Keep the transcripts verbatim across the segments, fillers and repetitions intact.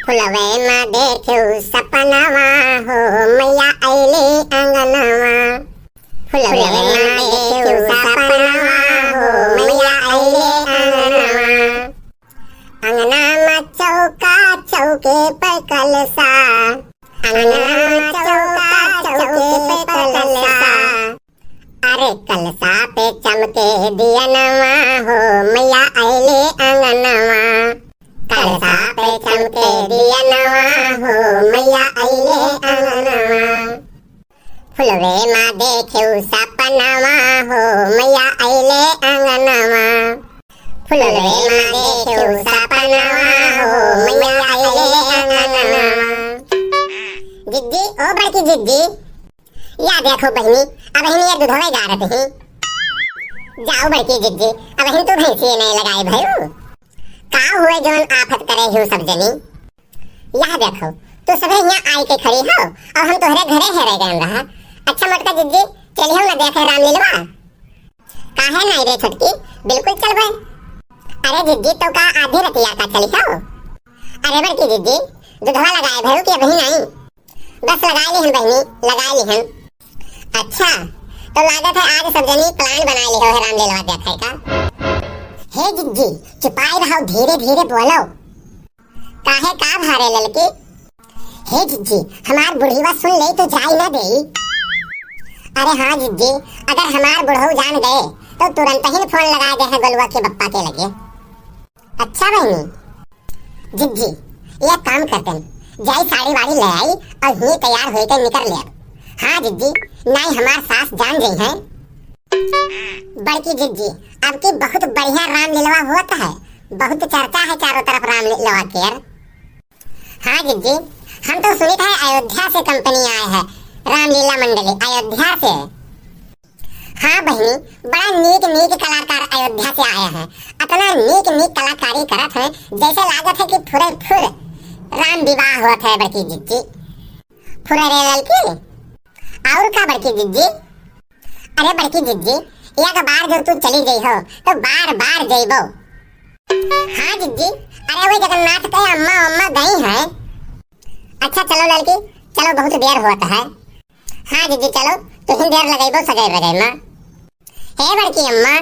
फुलवे मा देखेउ सपनवा हो, मैया अइली अंगनवा। फुलवे मा देखेउ सपनवा हो, मैया अइली अंगनवा। अंगना मा चौका चौके पे कलसा, अंगना मा चौका चौके पे कलसा। अरे कलसा पे चमके दियनवा हो, मैया अइली अंगनवा। कलसा पे चमके दियनवा हो, मैया अइली अंगनवा। फुलवे मा देखेउ सपनवा हो, मैया अइली अंगनवा। फुलवे मा देखेउ सपनवा हो, मैया अइली अंगनवा। जिज्जी, ओ बड़की जिज्जी, या देखो बहिनी, अबहिन ये दुधवे गारत ही। जाओ बड़की जिज्जी, अबहिन तू भैंसिए नहीं लगाए भयू। का हुए जौन आफत करे हो सब जनी? यह देखो, तू सभे हियाँ आइ के खड़ी हो और हम तोहरे घरे हेरे गए रहा। अच्छा मोटका जिज्जी, चलियो ना देखे रामलीलवा। काहे नहीं रे छोटकी, बिल्कुल चलबे। अरे जिज्जी, तो का आधी रतिया का चली हो? अरे बड़की जिज्जी, दुधवा लगाए भयू कि अबही नहीं? बस लगाए लिहन बहिनी, लगाए लिहन। अच्छा, तो लागत है आज सब जनी plan बनाए लिहो है रामलीला देखे का। हे जिज्जी, चुपाई रहो, धीरे धीरे बोलो। काहे, का भारे ललकी? हे जिज्जी, हमार बुढ़िया सुन ले तो जाई ना देई। अरे हाँ जिज्जी, अगर हमार बुढ़ऊ जान गए तो तुरंत ही फोन लगा दे है गोलुआ के बप्पा के लगे। अच्छा बहिनी, जिज्जी, एक काम करतन, जाई साड़ी वाड़ी ले आई और ही तैयार होके निकर लेब। हाँ जिज्जी, नाई हमार सास जान जइहैं। बड़की जिज्जी, अब की बहुत बढ़िया रामलीलवा होत है, बहुत चर्चा है चारों तरफ रामलीलवा के। हाँ जिज्जी, हम तो सुनित है अयोध्या से company आए है, रामलीला मंडली अयोध्या से। हाँ बहिनी, बड़ा नीक नीक कलाकार अयोध्या से आए हैं। अतना नीक नीक कलाकारी करत हैं, जैसे लागत है कि फुरे फुर राम विवाह होत है बड़की जिज्जी। फुरे रे ललकी, और का बड़की जिज्जी? अरे बड़की जिज्जी, एक बार जो तू चली गई हो, तो बार बार जइबो। हाँ जिज्जी, अरे वो जगन्नाथ के अम्मा अम्मा गई हैं। अच्छा चलो ललकी, चलो बहुत देर होत है। हाँ जिज्जी चलो, तुहिन देर लगइबो सजै बजै मा। हे बड़की अम्मा,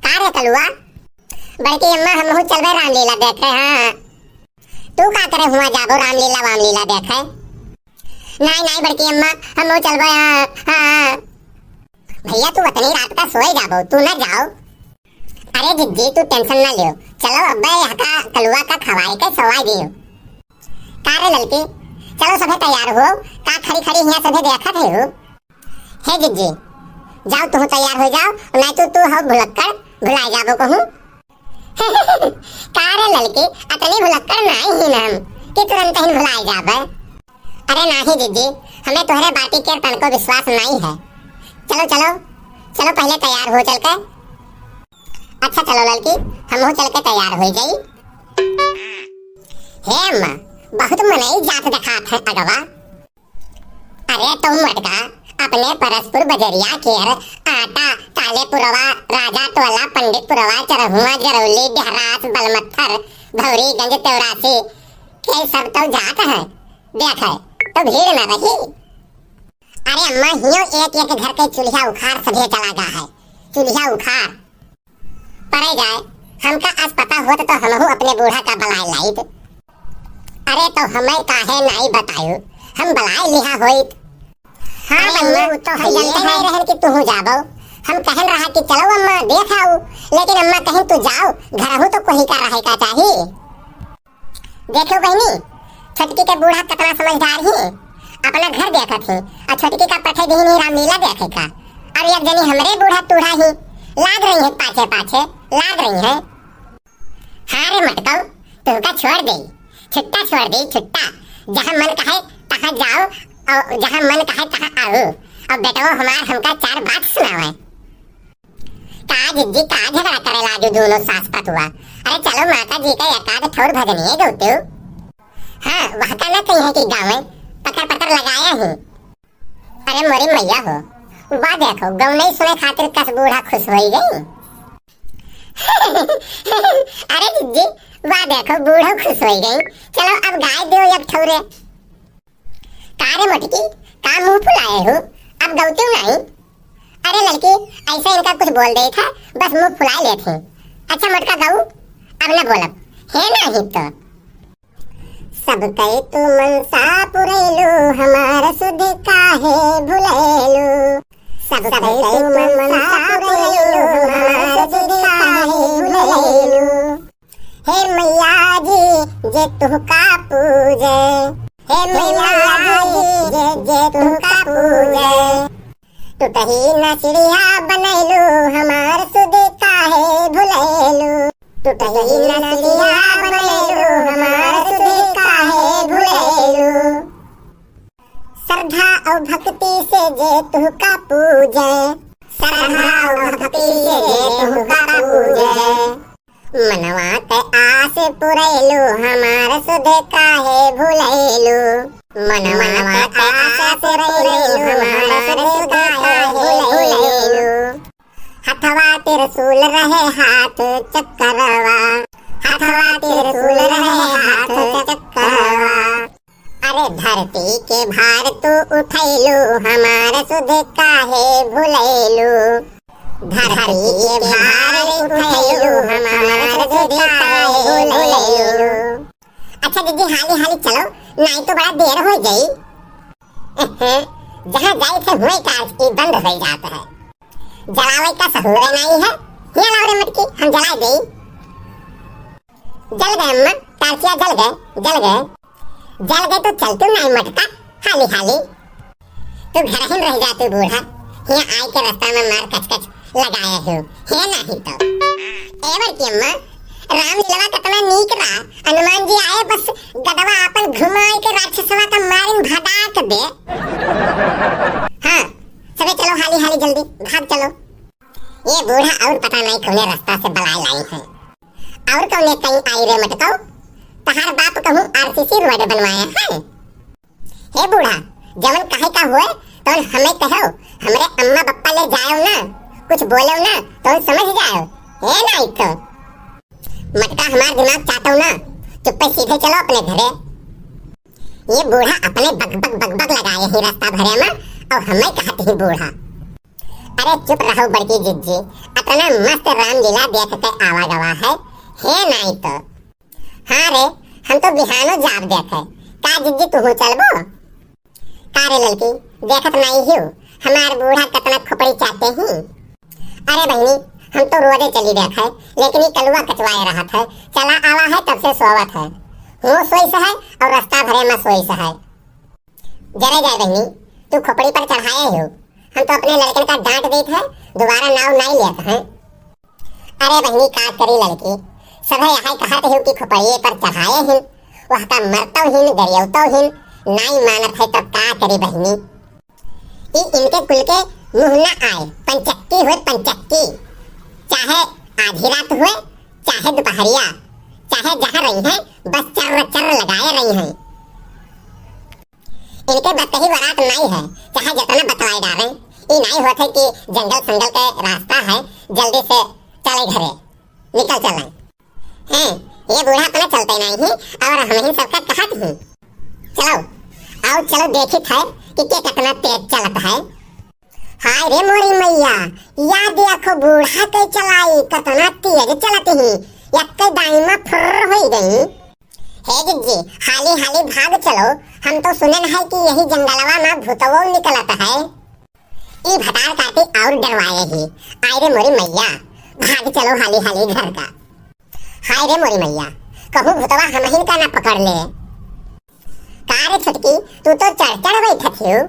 का रे कलुआ? बड़की अम्मा हमहू चलबे रामलीला देखे, हाँ। तू का करे हुआ जाबो रामलीला वामलीला देखे? नाई नाई बड़की अम्मा, हमहू चलबे, हाँ, हाँ। भैया तू अतनी रात का सोए जाबो, तू ना जाओ। अरे जिज्जी तू tension ना लियो, चलो अब्बे यहाँ का कलुआ का खवाए के सवाई दियो। का रे ललकी, चलो सभे तैयार हो, का खड़ी खड़ी हियाँ सभे देखत है हो? हे जिज्जी, जाओ तुहू तैयार हो जाओ, नाई तो तू हो भुलक्कड़, भुलाए जाबो कहूँ। का रे ललकी, अतनी भुलक्कड़ नाई ही ना हम कि तुरंत ही भुलाए जाबे। अरे नाही जिज्जी, हमें तोहरे बाती के तनको विश्वास नाई है। चलो चलो, चलो पहले तैयार हो चल के। अच्छा चलो ललकी, हमहू चल के तैयार हो जाई। हे अम्मा, बहुत मनई जात देखात है अगवा। अरे तो मटका, अपने परसपुर बजरिया केर आटा, कालेपुरवा, राजा टोला, पंडितपुरवा, चरहुआ, जरौली, डेहरास, बलमत्थर, भौरीगंज, तेवरासी के सब तो जात है। देखे, तो भीड़ न रही। अरे अम्मा, हियो एक एक घर के चूल्हा उखाड़ सभे चला गा है। चूल्हा उखाड़। परे जाए, हमका आज पता होत तो हमहू अपने बूढ़ा का बलाए लाइत। अरे तो हमें काहे नाई बतायो, हम बलाए लिहा होइत। हाँ अरे बहिनी, अम्मा, उ तो हम हइये जानते है। नहीं रहन कि तुहू जाबो। हम कहन रहा कि चलो अम्मा देख आओ, लेकिन अम्मा कहीं तू जाओ, घरहू तो कोई का रहे का चाही। देखो बहिनी, छोटकी के बूढ़ा कितना समझदार ही, अपना घर देखत ही, और छोटकी का पठे दीन ही रामलीला देखे का। और एक जनी हमरे बूढ़ा तूढ़ा ही, लाग रही है पाछे पाछे, लाग रही है। हाँ रे मटकऊ, तुमका छोड़ दे, छुट्टा छोड़ दे, छुट्टा। जहाँ मन कहे तहाँ जाओ, और जहाँ मन कहे तहाँ आओ। और बेटवो हमार हमका चार बात सुनावे। का जिज्जी, का झगड़ा करे लागे दोनों सास पतुआ? अरे चलो माता जी का एकाध ठौर भजनिए गौते। हाँ, वह का ना कही है कि गाँव में पकड़ पकड़ लगाया ही। अरे मोरी मैया हो, वाह देखो, गौनई सुने खातिर कस बूढ़ा खुश होई गई। अरे जिज्जी, वाह, देखो, बूढ़ो खुश होइ गई। चलो, अब गाय देउ एक ठौरे। का रे मोटकी, का मुँह फुलाए हो? अब गौते नहीं? अरे लड़की, ऐसे इनका कुछ बोल देइ था, बस मुँह फुलाए लेत हैं। अच्छा मोटका गऊ, अब न बोलब, है ना ही तो। सबकै तू मनसा पुरैलू, हमार सुध काहे भुलैलू? सबकै तू मनसा पुरैलू, हमार सुध काहे भुलैलू? हे मैया जी, जे तुहका पूजे, हे मैया जी, जे, जे तुहका पूजे। टूटही ना चिड़िया बनैलू, हमार सुध काहे भुलैलू? टूटही ना चिड़िया बनैलू, हमार सुध काहे भुलैलू? श्रद्धा और भक्ति से जे तुहका पूजे, श्रद्धा और भक्ति से जे तुहका पूजे। मनवा के आस पुरैलू, हमार सुध काहे भुलैलू? मनवा के आस पुरैलू, हमार सुध काहे भुलैलू? हथवा त्रिशूल रहे हाथ चक्करवा, हथवा त्रिशूल रहे हाथ चक्करवा। अरे धरती के भार तू उठैलू, हमार सुध काहे भुलैलू? धरती के भार उठैलू, हमार सुध काहे भुलैलू? अच्छा दीदी, हाली हाली चलो, नाहीं तो बड़ा देर होइ जाई। जहाँ जाई थे हुए कार ई बंद होइ जात है। जलावे का सहूरे नाहीं है। हियाँ लाओ रे मटकी, हम जलाए देई। जल गए अम्मा, टार्चिया जल गए, जल गए। जल गए तो चलतू नाहीं मटका, हाली हाली। तू घरहिन रह जातू बूढ़ा, हियाँ आए के रास्ता में मार कच कच लगाए हो, है नाहीं तो। एवर की अम्मा, रामलीला कतना नीक रहा, हनुमान जी आए बस गदवा आपन घुमाए के राक्षसवा का मारिन भगाक दे। हाँ, सबे चलो हाली हाली जल्दी, भाग चलो। ये बूढ़ा और पता नहीं कौने रास्ता से बलाए लाई है। और कौने कहीं आई रे मटकाऊ, तहार बाप कहूँ आरसीसी रोड बनवाया है। हे बूढ़ा, जवन कहे का होए, तवन हमें कहो, हमरे अम्मा बप्पा ले जाओ ना, कुछ बोलो ना, तवन समझ जाओ, हे नाहीं तो। मटका हमार दिमाग चाटो ना, चुप्पे सीधे चलो अपने घरे। ये बूढ़ा अपने बक बक बक बक लगाए ही रास्ता भरे में, और हमें कहत ही बूढ़ा। अरे चुप रहो बड़की जिज्जी, अतना मस्त रामलीला देख के आवा गवा है, हे नाहीं तो। हाँ रे, हम तो बिहानो जाब देखे। का जिज्जी तुहू चलबो? का रे ललकी, देखत नाहीं हियो, हमार बूढ़ा कतना खोपड़ी चाटे ही। अरे बहिनी, हम तो रोजे चली देखे, लेकिन ई कलुआ कचवाए रहत है, चला आवा है तब से सोवत है। हुओ सोइस है और रास्ता भरे में सोइस है। जरे जाए बहिनी, तू खोपड़ी पर चढ़ाए हो, हम तो अपने लड़कन का डांट देत है, दोबारा नाव नाहीं लेत हैं। अरे बहिनी, का करी लड़की, सभे यही कहत हिउ कि खोपड़िए पर चढ़ाए हिन, वह का मरतौ हिन, गरियौतौ हिन, नाहीं मानत है, तब का करी बहिनी? ई इनके कुल के मुँह ना आए, पंचक्की हुए पंचक्की, चाहे आधी रात हुए, चाहे दुपहरिया, चाहे जहाँ रही हैं, बस चर्र चर्र लगाए रही हैं। इनके बतही बरात नाई है, चाहे जितना बतवाए डारें, ई नाई होत है कि जंगल संगल के रास्ता है, जल्दी से चले घरे, निकल चलें। हैं, ये बूढ़ा अपना चलते नाई है और हम ही सबका कहत ही। चलो, आओ चलो देखित है कि के कितना तेज चलत है। हाय रे मोरी मैया, या देखो बूढ़ा के चलाई, कितना तेज चलत ही, यक्के दाई में फुर्र होई गई। हे जिज्जी, हाली हाली भाग चलो, हम तो सुनन है कि यही जंगलवा में भूतवो निकलत है। ई भतार काटी और डरवाए ही। आय रे मोरी मैया, भाग चलो हाली हाली घर का। हाय रे मोरी मैया, कहूँ भूतवा हमहिन का ना पकड़ ले। का रे छोटकी, तू तो चढ़ चढ़ बैठत हियो।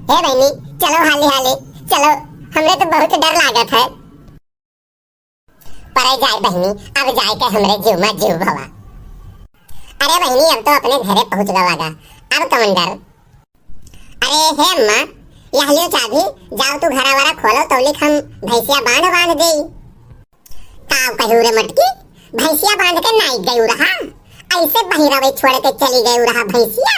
हे बहिनी, चलो हाली हाली, चलो, हमरे तो बहुत डर लागत है। परे जाए बहिनी, अब जाए के हमरे जीव में जीव भवा। अरे बहिनी, अब तो अपने घरे पहुँच गवा गा, अब कौन डर? अरे हे अम्मा, यह लियो चाभी, जाओ तू घरा वरा खोलो, तौलिक हम भैंसिया बांध बांध देई। का कहू रे मटकी, भैंसिया बांध के नाई गयू रहा, ऐसे बहिरवे छोड़ के चली गयू रहा भैंसिया।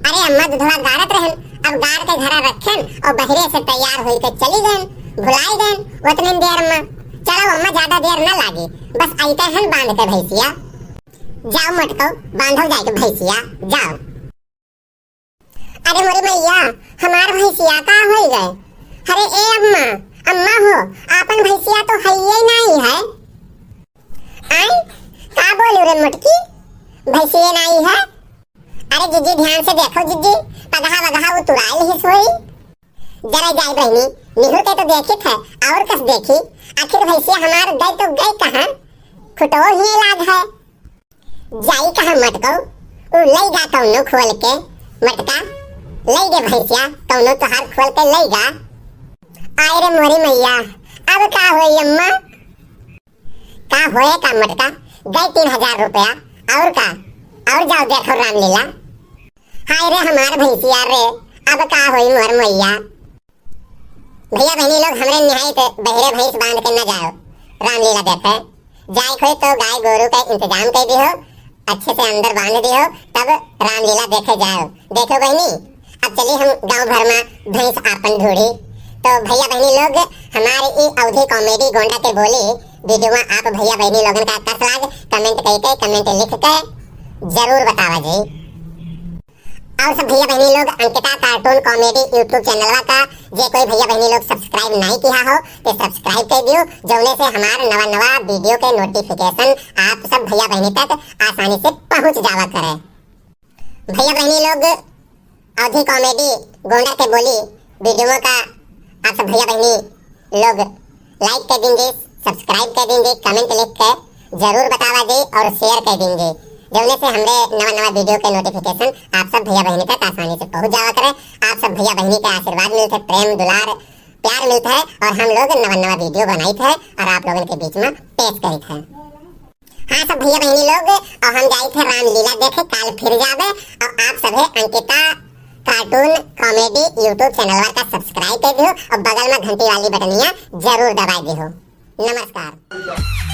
अरे अम्मा, दूधवा गारत रहन, अब गार के घरा रखेन और बहिरे से तैयार होई के चली गएन, भुलाई गएन उतने देर में। चलो अम्मा, ज्यादा देर न लागी, बस अइते हन बांध के भैंसिया। जाओ मोटकऊ, बांधो जाइके भैंसिया, जाओ। अरे मोरी मैया, हमार भैंसिया का होइ गए? अरे ए अम्मा, अम्मा हो, आपन भैंसिया तो हइये नाहीं है। आई, का बोलू रे मोटकी, भैंसिये नाहीं है? अरे जिज्जी, ध्यान से देखो जिज्जी, पगहा वगहा उतुराइल हिस होई। जरा जाई बहिनी, निहुर के तो देखित है, और कस देखी, आखिर भैंसिया हमार गई तो गई कहाँ? खुटो ही लाग है। जाई कहाँ मटकऊ, उ लई गा कौनो खोल के, मटका, लई गे भैंसिया, कौनो तोहार खोल के लई गा। आय रे मोरी मैया, अब का होई अम्मा? का होए का मटका, गए तीन हजार रुपया, और का, और जाओ देखो रामलीला। हाय रे हमार भैंसिया रे, अब का होई मोर मैया। भैया बहिनी लोग, हमरे निहाई पे बहिरे भैंस बांध के न जाओ रामलीला देखे। जाए कोई तो गाय गोरू का इंतजाम कर दिहो, अच्छे से अंदर बांध दिहो, तब रामलीला देखे जाओ। देखो बहिनी, अब चली हम गांव भर में भैंस आपन ढूंढी। तो भैया बहिनी लोग, हमारे ई अवधी कॉमेडी गोंडा के बोली वीडियो में आप भैया बहिनी लोगन का कस लाग, कमेंट करके, कमेंट लिख के जरूर बतावा जी। और सब भैया बहिनी लोग, अंकिता कार्टून कॉमेडी YouTube चैनलवा का जे कोई भैया बहिनी लोग सब्सक्राइब नहीं किया हो, तो सब्सक्राइब कर दियो, जौने से हमार नवा नवा वीडियो के नोटिफिकेशन आप सब भैया बहिनी तक आसानी से पहुंच जावा करे। भैया बहिनी लोग, अवधी कॉमेडी गोंडा के बोली वीडियो का आप सब भैया बहिनी लोग लाइक कर दीजिए, सब्सक्राइब कर दीजिए, कमेंट लिख के जरूर बतावा जी और शेयर कर दीजिए, जौने से हमरे नवा नवा वीडियो के नोटिफिकेशन आप सब भैया बहिनी तक आसानी से पहुंच जावा करे। आप सब भैया बहिनी के आशीर्वाद मिलत है, प्रेम दुलार प्यार मिलत है और हम लोग नवा नवा वीडियो बनाइत है और आप लोगन के बीच में पेश करित है। हाँ सब भैया बहिनी लोग, और हम जाइत है रामलीला देखे, काल फिर जाबे। और आप सभे अंकिता कार्टून कॉमेडी YouTube चैनलवा का सब्सक्राइब कर दिहो और बगल में घंटी वाली बटनिया जरूर दबाई दिहो। नमस्कार।